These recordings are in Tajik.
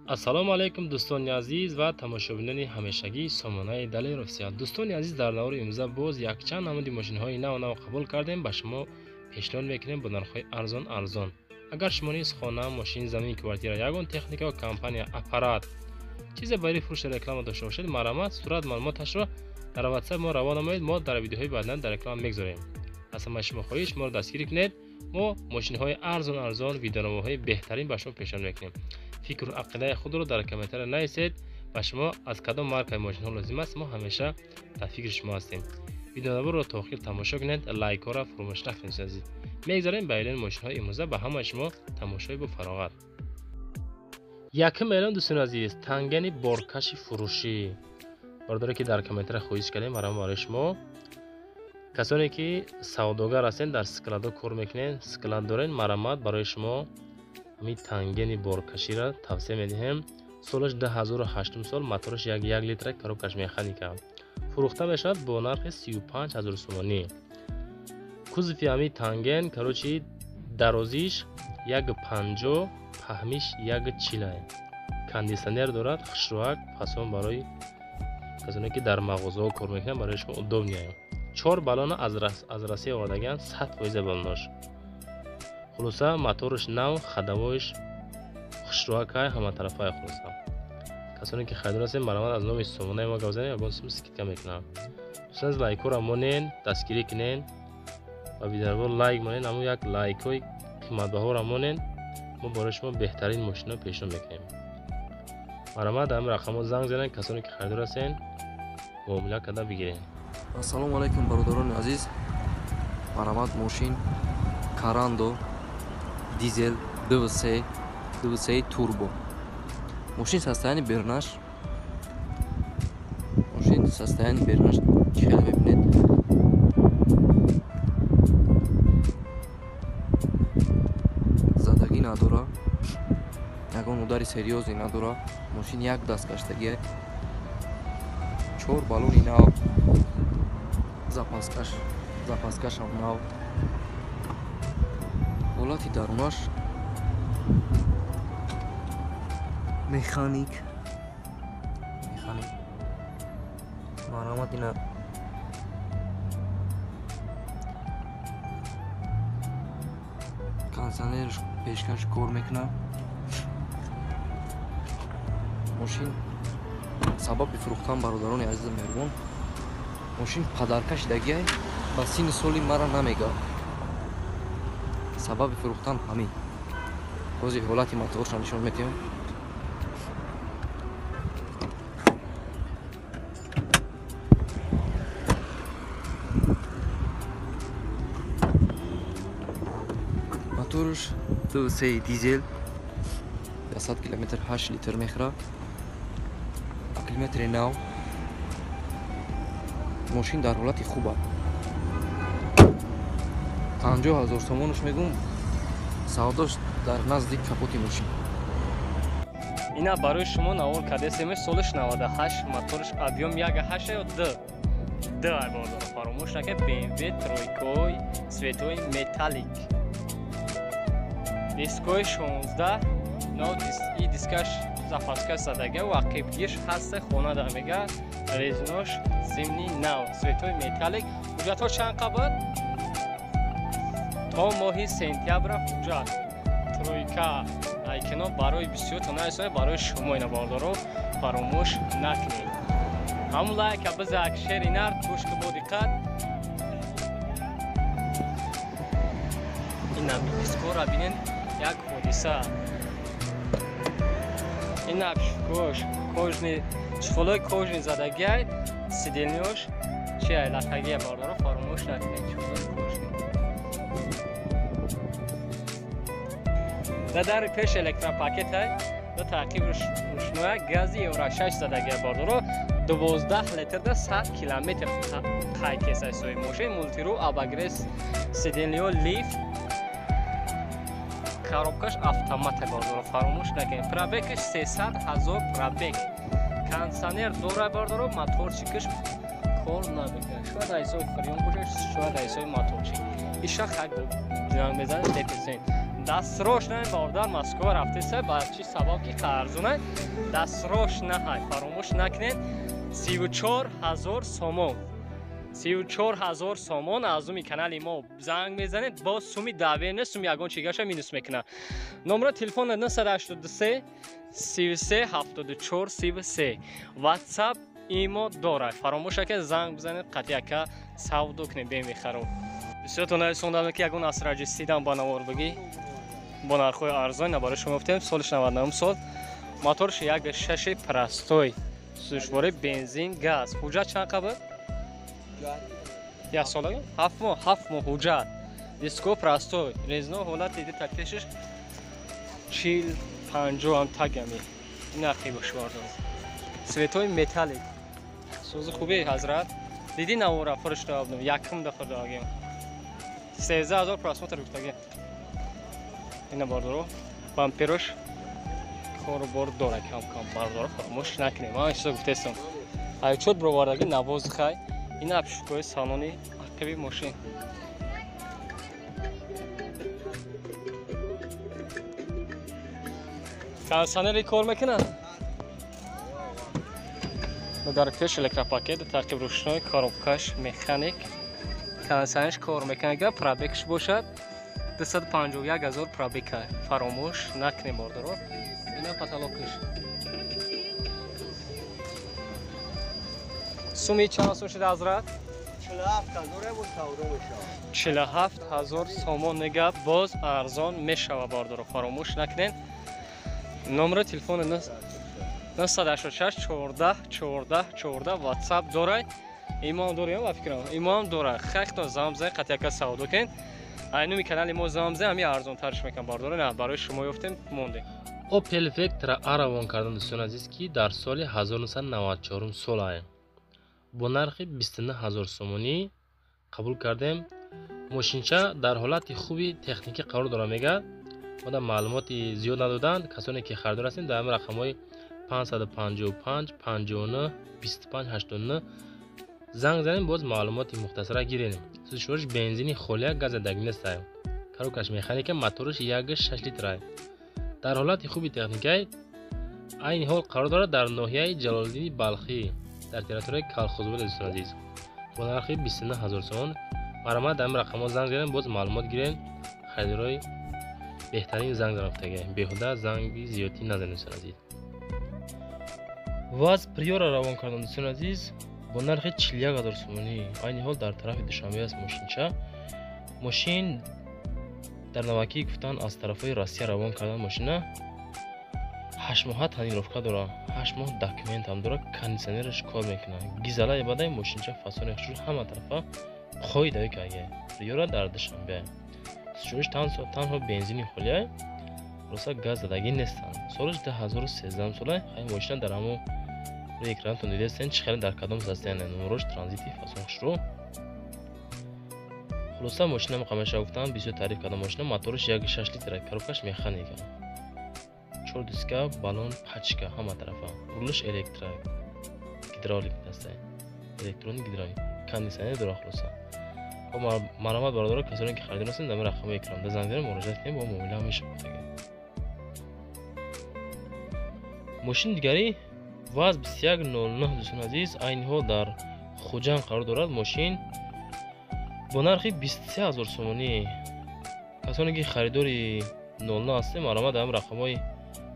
Ассалому алайкум дӯстони азиз ва тамошобинони ҳамешагии сомонаи Далер Офисиал. Дӯстони азиз, дар навори имрӯза боз якчанд намуди мошинҳои нав қабул кардем, ба шумо пешниҳод мекунем бо нархҳои арзон. Агар шумо низ хона, мошин, замин, квартира, ягон техника, компания, аппарат, чизе барои фурӯши реклама дошта бошед, марҳамат сурат маълумоташро дар WhatsApp мо равон намоед. Мо дар видеоҳои баъдан дар реклама мегузорем. Аз ҳамаи шумо хоҳиш, моро дастгирӣ кунед. Мо мошинҳои арзон, видеонамоҳои беҳтарин ба шумо пешниҳод мекунем. Фикру ақидаи худро дар комментария нависед. Ба шумо аз кадом маркаи мошинҳо лозим аст, мо ҳамеша дар фикри шумо ҳастем. Видеонаворро то охир тамошо кунед, лайкҳоро фуромӯш накунед азиз. Мегзарем ба эълони мошинҳои имрӯза. Ба ҳамаи шумо тамошои бо фароғат. Якум эълон дӯстони азиз, тангани боркаши фурӯшӣ. Бародаре ки дар комментария хоҳиш кардем, марҳамат барои шумо. Касоне ки савдогар ҳастед, дар складо кор мекунед, склад доред, марҳамат барои шумо ҳамин тангени боркаширо тавсия медиҳем. Солаш 2008 сол, мотораш 1 литра, коробкаш механика. Фурӯхта мешавад бо нархи 35 000 сомонӣ. Кузови ҳамин танген, короче, дарозиш 1,50, паҳмиш 1,40. Кондитсионер дорад, хушрӯак, фасон барои касоне ки дар мағозаҳо кор мекунанд, барои шумо удобный. 4 баллона аз Россия овардаган, 100% баллонош. Хулоса мотораш нав, ходовойш хушрӯакай, ҳаматарафай хулоса. Касоне ки харидор ҳастед, марҳамат аз номи сомонаи мо гап занед, ягон сум скидка мекунам. Дӯстон, лайкҳоро монен, дастгирӣ кунен ва видеоро лайк монен, ҳамун як лайкҳои қиматбаҳоро монен. Мо барои шумо беҳтарин мошинҳо пешниҳод мекунем. Марҳамат ҳамин рақамҳо занг занед, касоне ки харидор ҳастед, муомила карда бигиред. Ассалому алайкум бародарони азиз. Марҳамат мошин Карандо дизел 2.3 2.3 турбо. Мошин состояние бернаш. Мошин состояние бернаш хеле мебинед. Задагӣ надора. Ягон удари серьёзный надора. Мошин як даст гаштагӣ. 4 баллони нав. Запаскашам нав. Ҳолати дарунаш механик. Марҳамат ина кондитсионерш пешкаш кор мекунад. Мошин сабаби фурӯхтан бародарони азизу меҳрубон, мошин падарка шидагиай, ба синни соли мара намега. Сабаби фурӯхтан ҳамин. Ҳозир ҳолати моторша нишон медиҳам. Моторш 2.3 дизел, 100 километр 8 литр мехӯрад. Аккумулятори нав. Мошин дар ҳолати хуб аст. 50 000 сомонаш мегум, савдош дар назди капоти мошин. Ина барои шумо навор кардесем, солаш 98, моторш объем 1.8 ё 2. 2 бародаро, фаромӯш накунед, BMW тройкой, цветой металлик. Дискои 16, но и дискаш запаска задага ва қибгиш ҳаст, хона дар мега, резинош зимний нав, цветой металлик. Ҳуҷҷатҳо чанд қабат? То моҳи сентябра ҳуҷҷат. Тройка айкино барои бисёртон нарасонед, барои шумо ина бародаро фаромӯш накунед. Ҳамун лайка бизак, шери нар, гӯш ки бо диққат. Ина дискора бинен, як ҳодиса. Ина кош, кожный, чехолои кожный задагиай, сидельниёш чи ай латагия бародаро фаромӯш накунед, чехолои кожный. Да дари пеш электропакет ай, да таъқиб рӯшноя гази Евро 6 задагия бародаро, 12 литр да 100 километр қайд кесай сои мошин, мултиру, обогрев, сидельниё, лифт, коробкаш автомат бародаро фаромӯш накунед. Пробегаш 300 000 пробег. Кондитсионер дора бародаро, моторчикаш кор намекунад. Шояд ҳисоби фреон бошад, шояд ҳисоби моторчик. Иша хак ҷанг мезанад, депесен. Дастрош наҳай бародар, Москва рафтеса, ба чӣ сабаб ки арзонай? Дастрош наҳай, фаромӯш накунед. 34 000 сомон. 34 000 сомон аз уми канали мо занг мезанед, бо суми даве не, суми ягон чигаша минус мекунад. Номро телефон 983 33 74 33. WhatsApp имо дорад. Фаромӯш накунед, занг бизанед, қатъи ака савдо кунед, бемехароб. Бисёртон нарисондам ки ягон асраҷи сидам ба навор бигӣ бо нархҳои арзон на барои шумо гуфтем. Солиш 99 сол, моторш 1.6 простой, сӯзишворӣ бензин газ. Ҳуҷҷат чанд қабр? Як сола? 7 моҳ, 7 моҳ ҳуҷҷат. Диско простой, резино ҳолати дида такпешиш 40 50 ҳам тагами. Ин ақи бошвардор. Светои металлик. Сӯзи хубе ҳазрат. Диди навора фурӯш додам, якум дафъа додагим. 13 000 просмотр гуфтагим. Ина бардоро, бамперош кору бор дора кам-кам бардоро, фаромӯш накунем. Ман чизо гуфтестам. Айчот бировардаги навоз хай. Ина обшивкаҳои салони ақиби мошин. Кондиционери кор мекунад? Дар пеш электропакет, тақиб рӯшнои, коробкаш механик. Кондиционерш кор мекунад, пробегш бошад 251 000 пробега. Фаромӯш накунем бордоро. Ина потолокш. Суми чанд сум шуда ҳазрат? 47 000 бо савдо мешавад. 47 000 сомон нега боз арзон мешавад бордоро, фаромӯш накунед. Номери телефон 986 14 14 14 WhatsApp дорад. Имом дорем ва фикрам. Имом дорад. Хехтон занг бизанед, қатъи ака савдо кунед. Айнуми канали мо занг бизанед, ҳамин арзонтарш мекунам бардоро. На, барои шумо ёфтем, мондем. Opel Vectra A равон кардам дӯстони азиз, ки дар соли 1994 сол ае. Бо нархи 29 000 сомонӣ қабул кардем. Мошинча дар ҳолати хуби техникӣ қарор дорад мегӯяд. Ода маълумоти зиёд надоданд. Касоне ки харидор ҳастем, дар ҳамин рақамҳои 555 59 25 89 занг занем, боз маълумоти мухтасара гирем. Сӯзишвориш бензини холия, газадаги нестае. Коробкаш механика, мотораш 1.6 литрае. Дар ҳолати хуби техникай айни ҳол қарор дорад дар ноҳияи Ҷалолиддини Балхӣ, дар территорияи Калхозобод дӯстони азиз. Бо нархи 29 000 сомон. Марҳамат, дар ҳамин рақамҳо занг занем, боз маълумот гирем. Харидорои беҳтарин занг занам гуфтага. Беҳуда занги зиёдтӣ назанем дӯстони азиз. ВАЗ Приора равон кардам дӯстони азиз бо нархи 41 000 сомонӣ. Айни ҳол дар тарафи Душанбе аст мошинча. Мошин дар навакӣ гуфтан аз тарафҳои Россия равон кардан мошина. 8 моҳа тонировка дорад, 8 моҳ документ ҳам дорад, кондиционераш кор мекунад. Гизалаи бадай мошинча фасони хушрӯ ҳама тарафа қоидави карда. Приора дар Душанбе. Сӯзишвориш танҳо бензини холия, хулоса газ задагӣ нестанд. Солаш 2013 сола. Хай мошина дар ҳамо рӯи экранатон дидастен, чӣ хеле дар кадом состояние. Номерош транзити фасон хушрӯ. Хулоса мошина муқаммалша гуфтан, бисёр таъриф кардам мошина. Мотораш 1.6 литра, коробкаш механика. 4 диска, баллон, пачка ҳама тарафа. Рулаш электро, гидравлик дастай. Электрони гидравлик. Кондиционер дорад хулоса. Марҳамат бародаро, касоне ки харидор ҳастед, дар рақами экранда занг занед, муроҷиат кунед, бо муомила мешавад. Мошини дигари ВАЗ 2109 дӯстони азиз, айни ҳол дар Хуҷанд қарор дорад. Мошин бо нархи 23 000 сомонӣ. Касоне ки харидори 09 ҳастед, марҳамат дар рақамҳои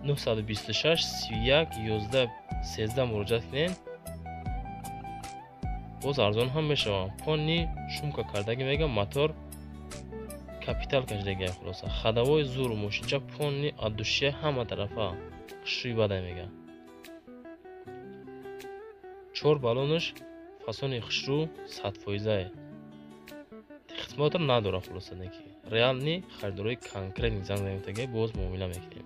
926 31 11 13 муроҷиат кунед. Боз арзон ҳам мешавад. Пони шумка кардаги мегам, мотор капитал кашидаги. Хулоса ходовой зур, мошинча пони от души ҳама тарафа хушрӯи бадай мега. 4 баллонаш фасони хушрӯ 100%. Хизматро надорад хулоса неки. Реални харидорои конкретни занг занем, боз муомила мекунем.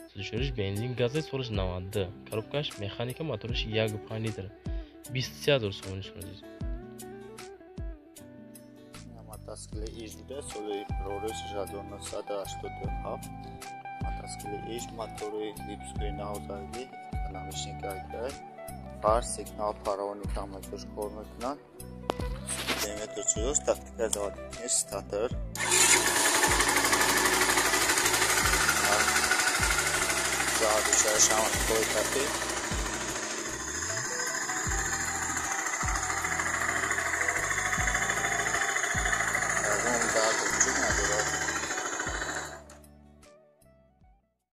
Сӯзишвориш бензин газе, солаш 92, коробкаш механика, мотораш 1.5 литр. 23 000 сомонӣ дӯстони азиз. Мотоцикли Иж буда, соли 1987. Мотоцикли Иж, мотори липскои навзагӣ, экономичный гайдай, фар, сигнал, паровник ҳама ҷош кор мекунанд. Диаметр чиёш, тактика заводӣ, статор. Задучаш ҳама кой кати.